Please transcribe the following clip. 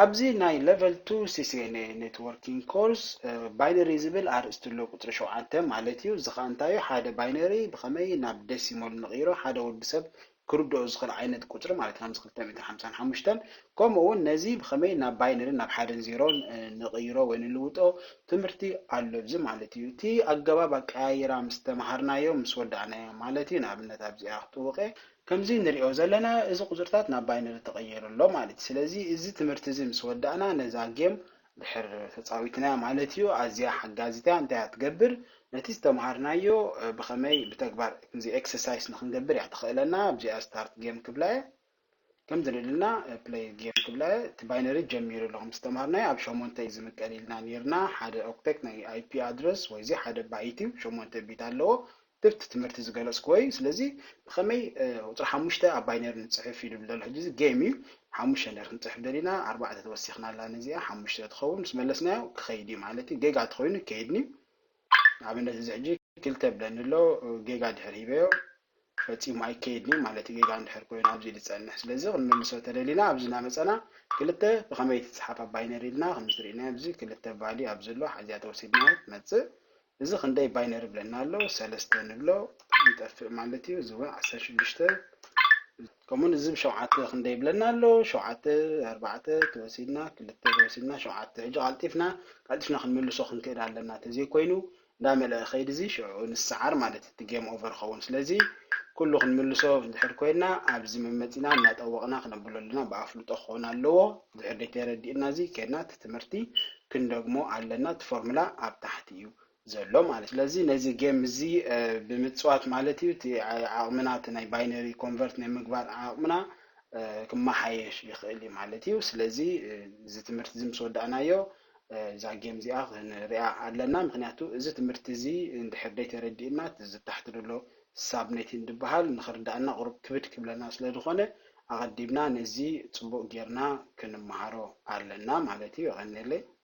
ኣብዚ ናይ level two C C N A networking course binary ዝብል ኣርእስቲ ኣሎ፣ ቁፅሪ ሸውዓተ ማለት እዩ። እዚ ከዓ እንታይ እዩ? ሓደ binary ብኸመይ ናብ decimal ንቕይሮ፣ ሓደ ወዲ ሰብ ክርድኦ ዝኽእል ዓይነት ቁፅሪ ማለት እዩ። ከምዚ ክልተ ሚእትን ሓምሳን ሓሙሽተን፣ ከምኡ እውን ነዚ ብኸመይ ናብ binary፣ ናብ ሓደን ዜሮን ንቕይሮ ወይ ንልውጦ ትምህርቲ ኣሎ ኣብዚ ማለት እዩ። እቲ ኣገባብ ኣቀያይራ ምስ ተምሃርናዮ፣ ምስ ወዳእናዮ ማለት እዩ። ንኣብነት ኣብዚኣ ክጥውቐ ከምዚ ንሪኦ ዘለና እዚ ቁፅርታት ናብ binary ተቐይሩ ኣሎ ማለት እዩ። ስለዚ እዚ ትምህርቲ እዚ ምስ ወዳእና ነዛ game ድሕር ተፃዊትና ማለት እዩ። ኣዝያ ሓጋዚት እያ። እንታይ እያ ትገብር? ነቲ ዝተምሃርናዮ ብኸመይ ብተግባር ከምዚ exercise ንክንገብር እያ ተኽእለና። ኣብዚኣ start game ክብላ እየ። ከም ዝርኢልና play game ክብላ እየ። እቲ binary ጀሚሩ ኣሎ። ከም ዝተምሃርናዮ ኣብ ሸሞንተ እዩ ዝምቀል ኢልና ነይርና። ሓደ octet ናይ I P address ወይ እዚ ሓደ byte እዩ። ሸሞንተ bit ኣለዎ። ትብቲ ትምህርቲ ዝገለጽክዎ እዩ። ስለዚ ብኸመይ ቁፅሪ ሓሙሽተ ኣብ binary ንፅሕፍ እዩ ዝብል ዘሎ። ሕጂ እዚ game እዩ። ሓሙሽተ እንድሕር ክንፅሕፍ ደሊና ኣርባዕተ ተወሲኽና ኣላ ነዚኣ ሓሙሽተ ትኸውን። ምስ መለስናዮ ክኸይድ እዩ ማለት እዩ። ጌጋ ተኾይኑ ይከይድን እዩ። ንኣብነት እዚ ሕጂ ክልተ ብለኒ ኣሎ፣ ጌጋ ድሕር ሂበዮ ፈፂሙ ኣይከይድን እዩ ማለት እዩ። ጌጋ እንድሕር ኮይኑ ኣብዚ ዝፀንሕ። ስለዚ ክንምልሶ ተደሊና ኣብዚ እናመፀና ክልተ ብኸመይ ትፅሓፍ ኣብ binary ኢልና ከምዚ ትርእይና ኣብዚ ክልተ value ኣብ ዘሎ ሓዚኣ ተወሲድና ትመፅእ። እዚ ክንደይ binary ብለና ኣሎ? ሰለስተ ንብሎ፣ ይጠፍእ ማለት እዩ። እዚ እውን ዓሰርተ ሽዱሽተ። ከምኡውን እዚ ብ ሸውዓተ ክንደይ ብለና ኣሎ? ሸውዓተ፣ ኣርባዕተ ተወሲድና፣ ክልተ ተወሲድና፣ ሸውዓተ። ሕጂ ቀልጢፍና፣ ቀልጢፍና ክንምልሶ ክንክእል ኣለና። ተዘይኮይኑ እንዳመለአ ከይድ እዚ ሽዑ ንሰዓር ማለት እቲ game over ኸውን። ስለዚ ኩሉ ክንምልሶ እንድሕር ኮይና ኣብዚ መመፂና እናጠወቕና ክነብሎ ኣለና። ብኣፍልጦ ክኸውን ኣለዎ። ድሕር ደይ ተረዲእና እዚ ከድና እቲ ትምህርቲ ክንደግሞ ኣለና። እቲ ፎርሙላ ኣብ ታሕቲ እዩ ዘሎ ማለት። ስለዚ ነዚ game እዚ ብምፅዋት ማለት እዩ እቲ ዓቕምና እቲ ናይ binary convert ናይ ምግባር ዓቕምና ክመሓየሽ ይኽእል እዩ ማለት እዩ። ስለዚ እዚ ትምህርቲ እዚ ምስ ወዳእናዮ እዛ game እዚኣ ክንሪኣ ኣለና። ምክንያቱ እዚ ትምህርቲ እዚ እንድሕር ደይ ተረዲእና እቲ ዝታሕቲ ዘሎ subnet ዝበሃል ንክርዳእና ቁሩብ ክብድ ክብለና ስለ ዝኾነ ኣቐዲምና ነዚ ፅቡቕ ጌርና ክንመሃሮ ኣለና ማለት እዩ። የቐንየለይ።